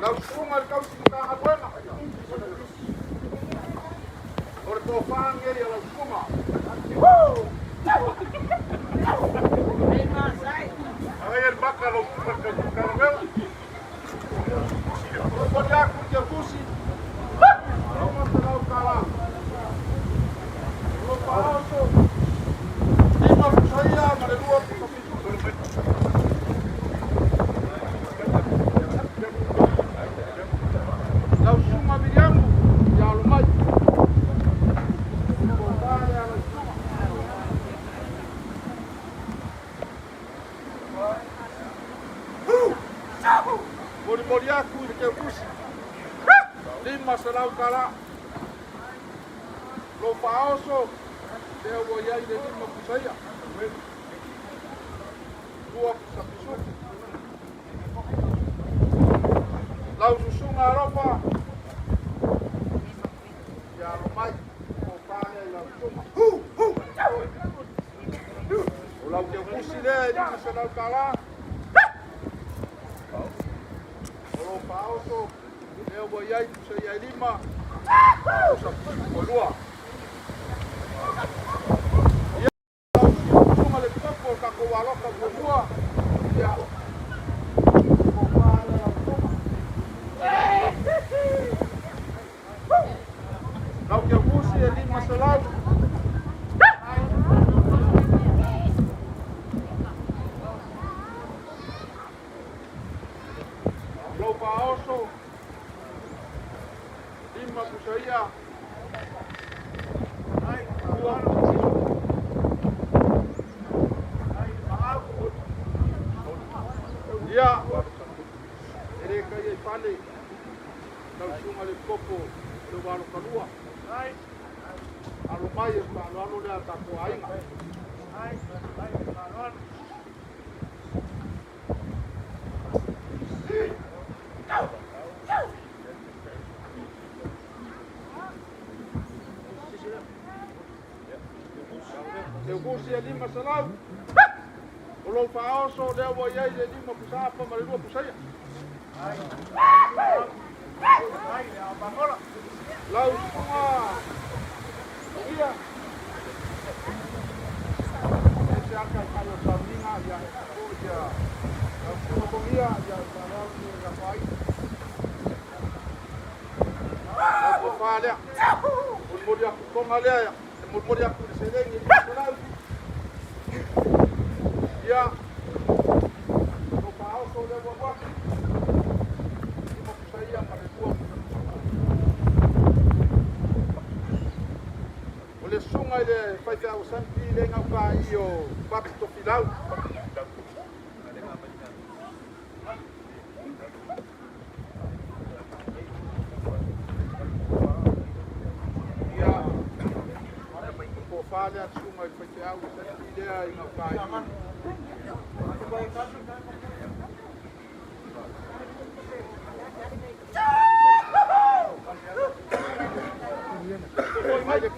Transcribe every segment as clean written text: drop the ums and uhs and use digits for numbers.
Lau susuga i le tausi Matagaluega, o le tofa lenei a lau susuga. Agai le maka lau susuga i le tausi Matagaluega. Momoli atu i Tiakusi, $500. O lo faaoso, 5 pusaia ma le 2 pusa fitu. Lau susuga Viliamu, ia alo mai. Tofa lea lau susuga. Molimoli atu i le teutusi, $500. Lo faaoso, lea ua i ai le 5 pusaia. 2 pusa pisuku. Lau susuga alofa, ia alo mai, tofa lea i lau susuga. O lau teutusi lea e $500. O lo faaoso, lea ua i ai pusaia e 5, pusa pisuku e 2. Ia, lau susuga le topo o le tatou alofa muamua, ia, tofa lea lau susuga. Lau teutusi e 500. Lou faaoso, 5 pusaia, 2 pusa pisuku. Ia, e le taia i fale, lau susuga le topo o le ua alokalua. Alo mai e faaaloalo lea a tatou aiga. Teutusi e 500. O lou faaoso lea ua i ai le 5 pusaapa ma le 2 pusaia. Lau susuga ia e se aka i mai o sauniga ia e po ia lau susuga Togia ia faaaloalo ni le ai. Lau tofa lea. Molimoli atu tonga lea ia. E molimoli atu i le seleni e 500. Ia, lou faaoso lea ua alu atu. 5 pusaia ma le 2 pusa pisuku. O le susuga i le faifeau Asampi le gauta i o Patu Tofilau. Ia, tofa lea susuga i le faifeau Asampi lea i gauta i. Mai le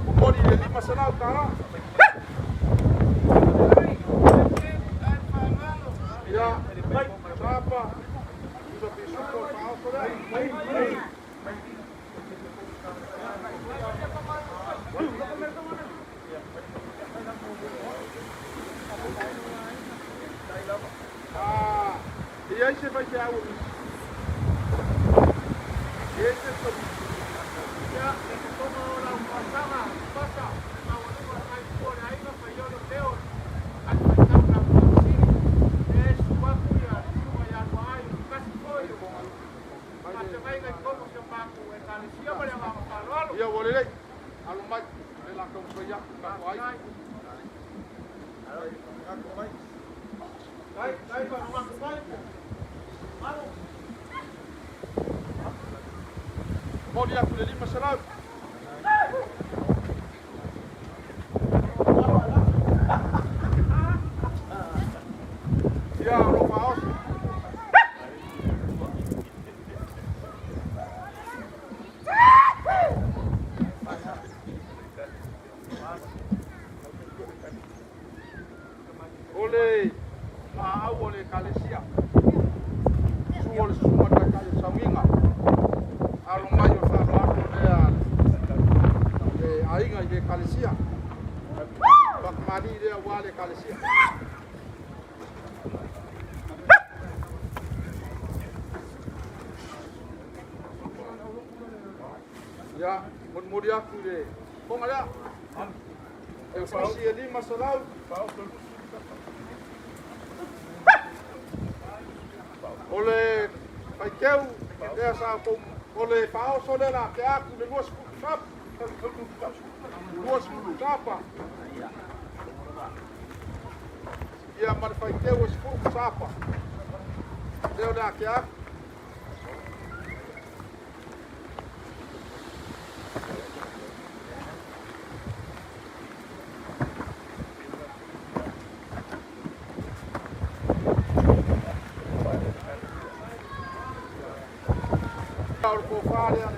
momoli le $500. Ia, sapa, pusa pisuku o le faaoso lea. Ah, e i ai se faifeau o misi? E i ai se o misi? Ia, le fofoga o lau faasaga, pasa, le maualuga o le gaifua o le aiga Faiolo Teo, talifuaitau le lau Faafesili. E susu atu ia le susuga ia Luaai o se tasi foi o faafeagaiga i totonu o si o matou Ekalesia ma le agaga faaaloalo. Ia ua lelei, alo mai, le la taumafai atu tatou aiga. Momoli atu le 500. Ia, o lou faaoso. O le maau o le Ekalesia, susu o le susuga Ia, molimoli atu i le fofoga lea. E tasi e 500. O le faiteu lea sa outou, o le faaoso lea la tea atu le 20 sapa. 20 sapa. Ia ma le faiteu e 10 sapa. Lea o le a tea atu. O le tofa lea le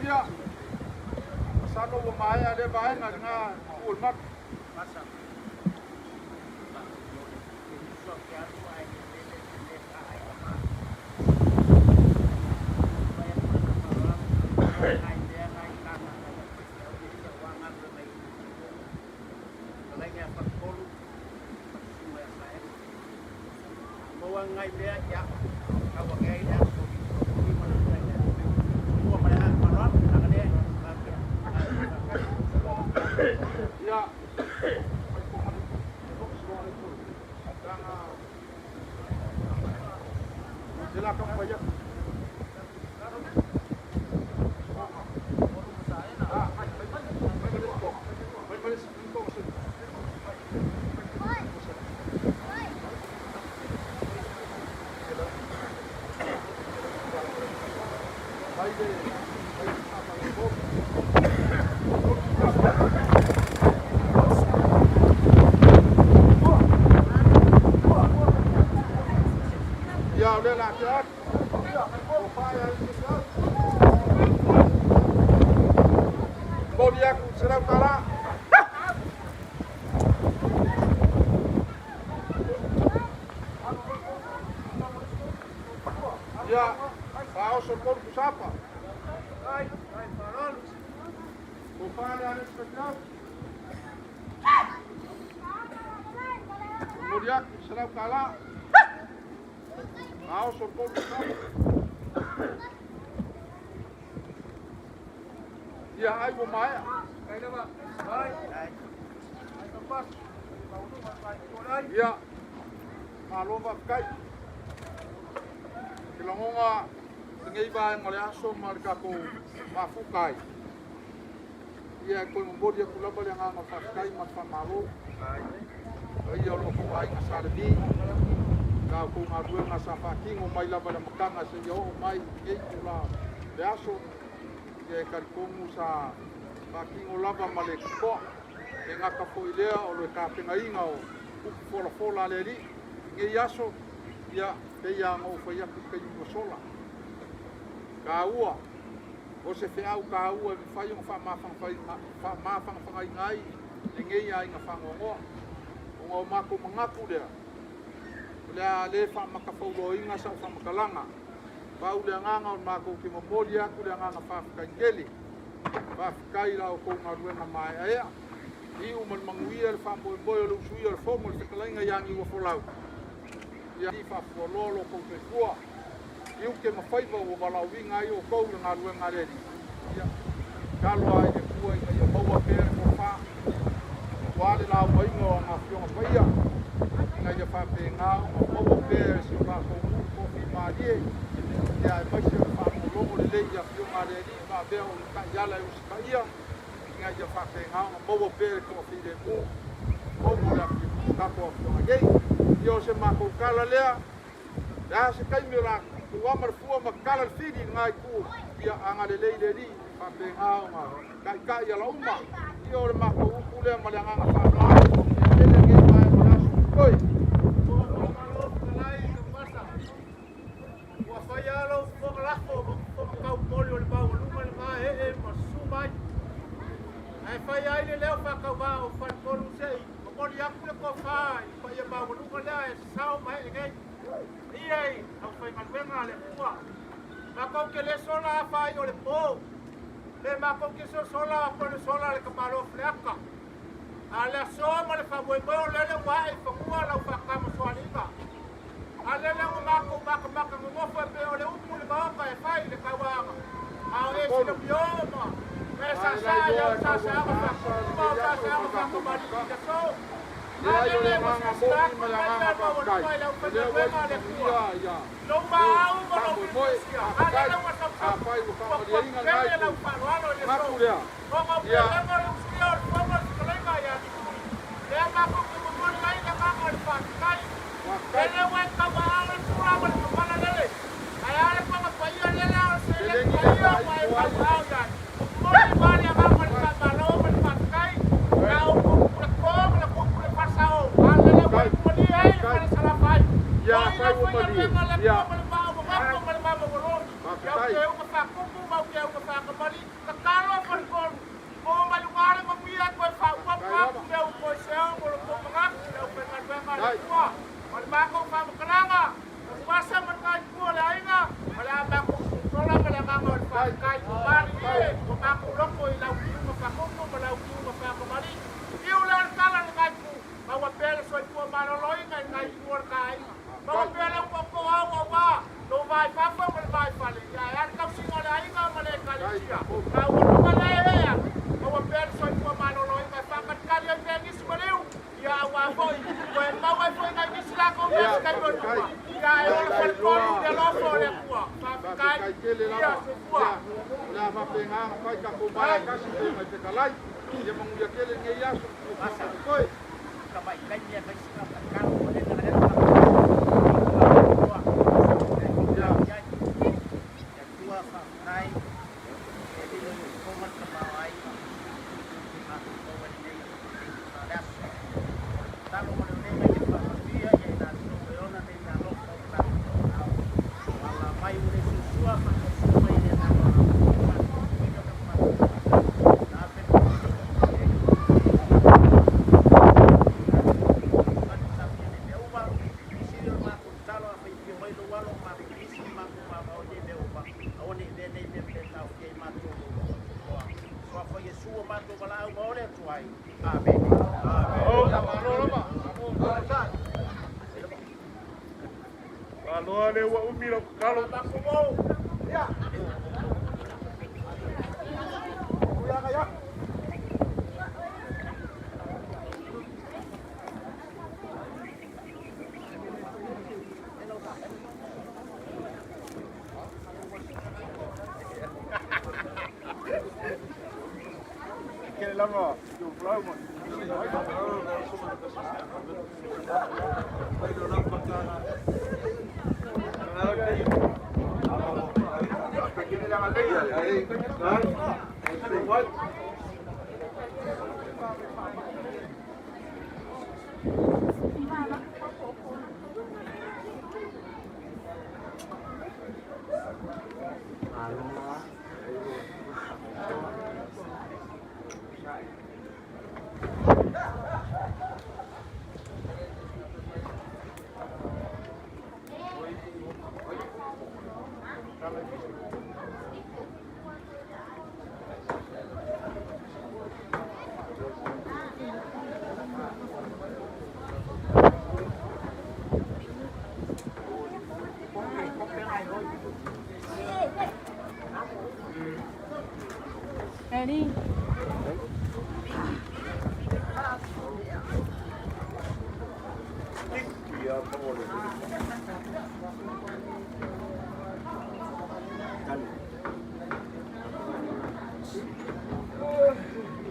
Ia, masalo ua maea lea vaega i lena itu o le malu. Ia, Ia, o lea la te atu. O whae ai te sau. Moli aku $100. Ia, faaoso tolu kusapa. O whae le ale te sau. Moli aku $100. Faaoso tolu kusapa. Ia, ai ua maea. Ia, malo faafetai. Ke lagoga lenei vaega o le aso ma le tatou mafuta ai. Ia, e toe momoli atu lava le agaga o faafetai ma le faamalo. Ia o lo outou aiga Sa Levi, la outou galuega sa faatino mai lava i le amataga seia oo mai i lenei itula le aso. Ia e talitonu sa faatino lava ma le totoa. E gata foi lea o le tapenaina o upu folafola a le alii i lenei aso. Ia, pei lava ona ou fai atu i le taimi ua sola. Taua, o se feau taua e mafai ona faamafanafanaina ai lenei aiga faanoanoa. Ona o matou manatu lea, o le a le faamatafauloaina sau faamatalaga. Pau le agaga o le matou te momoli atu le agaga faafetai tele. Faafetai i la outou galuega maeaea. Iu ma le manuia le faamoemoe o le usuia o le fono le fetalaiga ia Niuafolau. Ia faafualoa lo outou soifua. Iute ma faiva ua valaauina ai outou i le galuega a le Alii. Ia, tatalo lava i le Atua ina ia maua pea le tofa aua le laugaina o ana Afioga Paia, ina ia faapena ona maua pea e si o tatou nuu toafimalie, ia aemaise o le faalogologo lelei i Afioga a le Alii ma avea o le taiala e usitaia, ina ia faapena ona maua pea le toafilemu totonu o le tatou afioaga nei. Ia, o se matou tala lea. Le a se taimi o la tuama le fua ma tala le fili i lena itu, ia agalelei le Alii faapena ona taitai ala uma. Ia o le matou upu lea ma le agaga faaaloalo. Ia tele lenei vaega o le aso. Oi! Ua fai lava lou fofoga lafo ma fofoga taumoli o le maualuga i le gaee ma susu mai. Ae fai ai le leo faatauvaa o Faletolu se i momoli atu le tofa i le paia maualuga lea e sasao ma ee nei. Paia i aufaigaluega a le Atua. Matou te le sola afa ai o le po, pe matou te sosola pole sola le tamaloa Faleata. A o le aso ma le faamoemoe o lele ua ae i fanua lau faatamasoaliiga. A lele ua matou matamata nonofo e pei o le upu i le Maota e fai i le tauaga, a o e silafia ma e saasaa i au saasaaga faatupu ma au saasaaga faatamalii i le aso. A lele ua silasila atu le paia maualuga i le aufaigaluega a le Atua, i lou maau ma lou milimilisia, a lele ua sausau ua tele lau faaaloalo i le aso. Ona o pulega o le usuia o le fono o le fetalaiga ia Vituli, lea matou te momoli ai le agaga o le faafetai. Lele ua e tauaao le pula ma le papala lele, ae a le toga paia lele a o le seleni paia ua e tauaao i ai. Momoli ua le agaga o le faamalo ma le faafetai, la outou pule to ma la outou pule faasao, a lele ua e malie ai le fale Salafai. Foi le aufaigaluega a le Atua ma le maa mamafa ma le mamaualolo, i au teuga faatupu ma au teuga faatamalii. Tatalo faletolu, oo mai luga le manuia toe faaopoopo atu mea ua toe seao mo lo outou manatu i le aufaigaluega a le Atua. O le matou faamatalaga, Ufasa ma le itu o le aiga, o le a matou tola ma le agaga o le faafetai. Ua malilie ua matou loto i lau tiuga faatupu ma lau tiuga faatamalii. Fiu lea o le tala i lena itu, maua pea le soifua maloloina i lena itu o le ta aiga. Maua pea lau tootoo au aua lou va i fafo ma le va i fale, ia ae a le tausiga o le aiga ma le ekalesia. Ma ua luma lea e ee atu, maua pea le soifua maloloina e faatalitali ai pea nisi maliu, ia aua foi toe maua ai foi nai nisi latou mea se taimi o i luma, ia ae ola faletolu i le alofa o le Atua. Faafetai, ia soifua. O le a faapena ona fai tatou vae tasi pe mai fetalai. Ia manuia tele lenei aso ma totoe. Malo lea ua umi lau tatalo.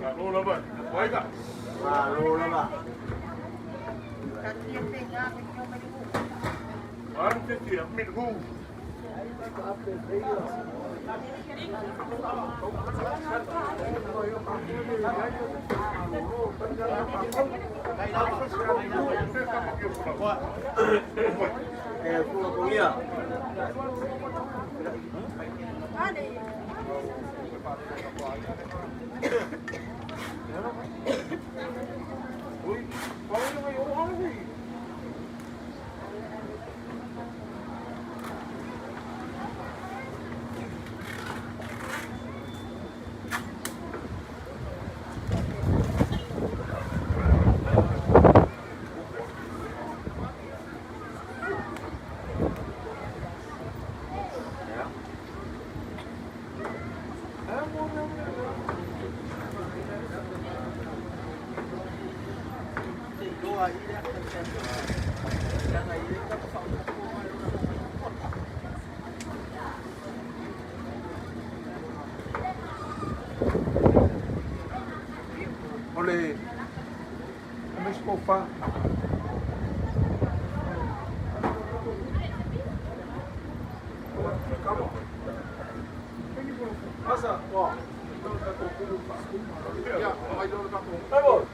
Malo lava. Aiga. Malo lava. Alu te tia, min hu. Eh, pula kuya. Ui, pauli ngai o hana O le Mexico fa. Pasa. Ya, mai lo ka Malolo.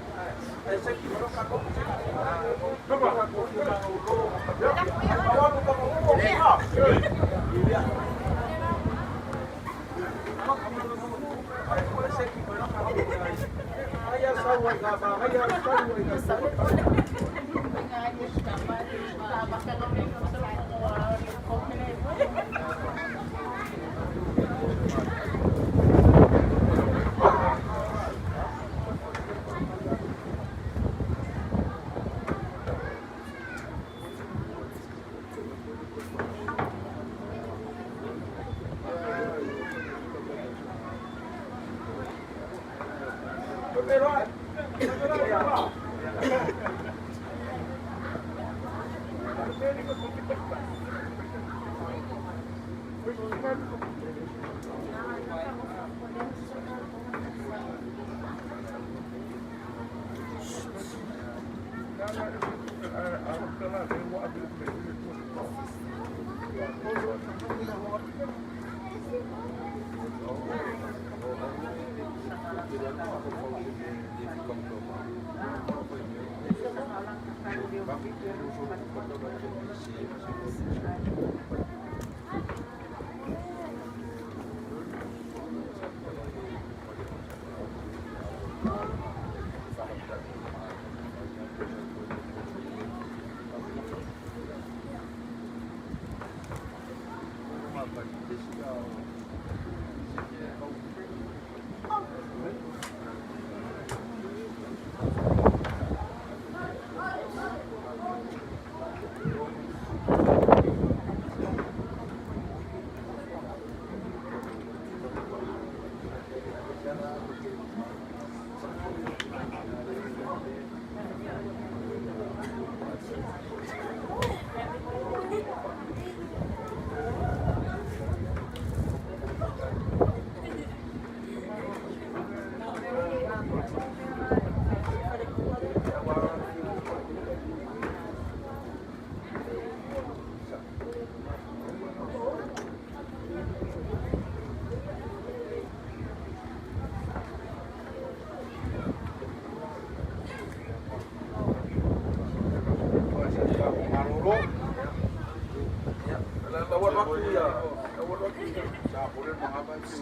Sa pole mga ba si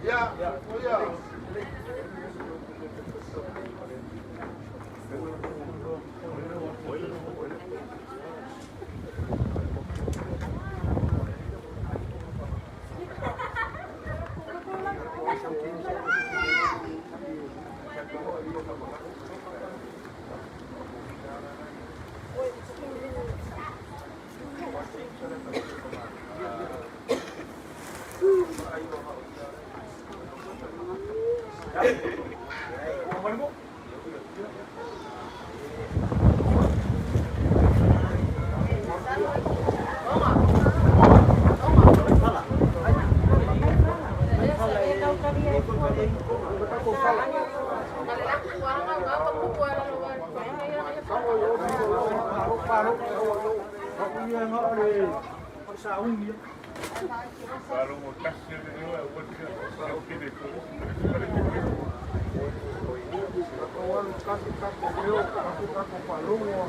Ya, ya. Tatou alu tasi tatou leo, tasi tatou faalogo a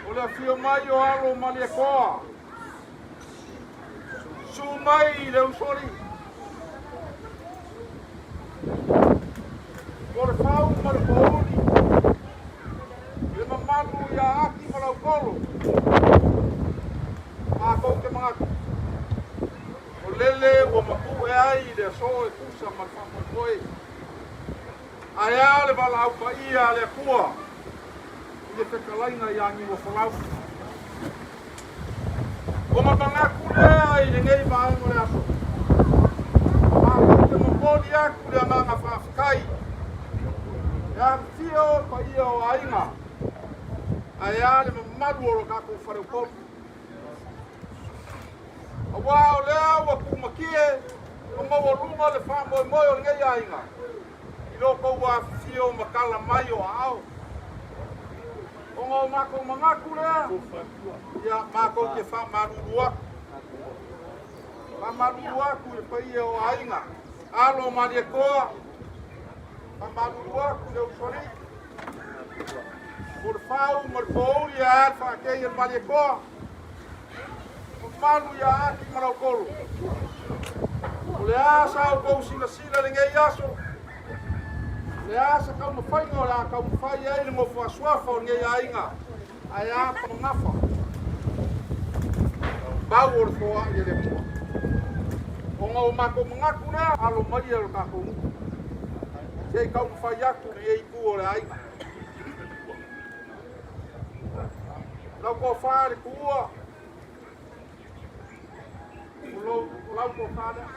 O le afio mai o alo o Malietoa, susu mai le usoalii, po le fau ma le pouli, le mamalu ia Aki ma Lautolo. Matou te manatu, o lele ua mapue ai le aso e tusa ma le faamoemoe. Ae a le valaau paia a le Atua i le fetalaiga ia Niuafolau. Ona manatu lea i lenei vaega o le aso, matou te momoli atu le agaga faafetai e afifio le paia o aiga, ae a le mamalu o lo tatou faleupolu. Aua o lea ua tuumatie ma maualuga le faamoemoe o lenei aiga i lo outou afifio ma tala mai o aao. Ona o matou manatu lea, ia matou te faamalulu atu. Faamalulu atu i le paia o aiga, alo o Malietoa, faamalulu atu i le usoalii, o le fau ma le pouli ae a le faatei a le Malietoa, mamalu ia Aki ma Lautolo. O le a sa outou silasila i lenei aso, o le a se taumafaiga o le a taumafai ai le nofo a suafa o lenei aiga, ae a magafa mau o le foai e le Atua. Ona o matou manatu lea, alo mai e lo tatou nuu, se i taumafai atu lenei itu o le aiga. Lau tofa le tuua, o lau tofa lea.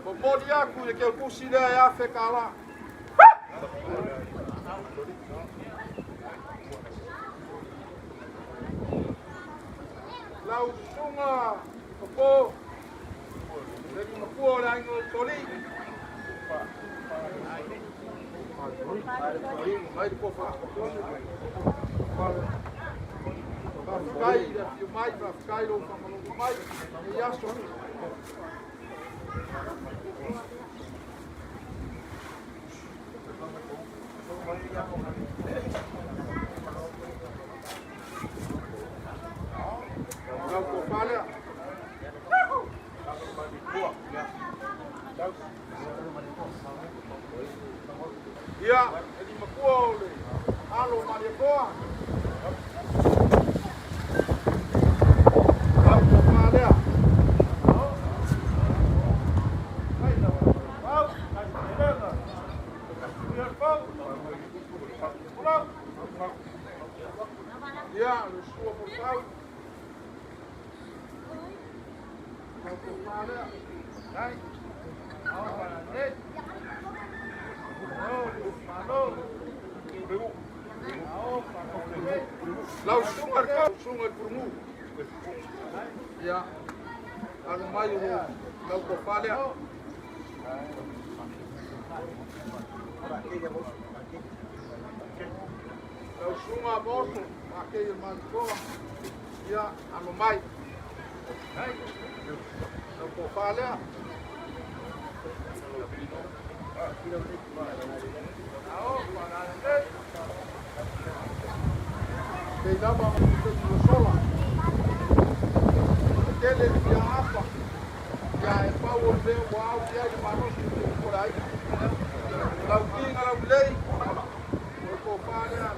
Momoli atu i le keutusi lea e $1,000. Lau susuga Popo, le limatua o le aiga o Toli. Mai le tofa. Faafetai i le afio mai, faafetai lou faamalolo mai i aso. Lau tofa lea. Ia, e limakua o le alo o Malietoa. Lau tofa lea. Ia, le sua Purusau. Lau tofa lea. Lau susuga le kau, susuga i le Pulumu. Ia, alo mai o lau tofa lea. Lau susuga Moso, Makei o le Malietoa. Ia, alo mai. Lau tofa lea. Pei lava ma le taimi ua sola. E tele le fia afa. Ia e pau o le mea ua au i ai le malosi i le upu a le aiga. Lau ki na lau lelei, o le tofa lea.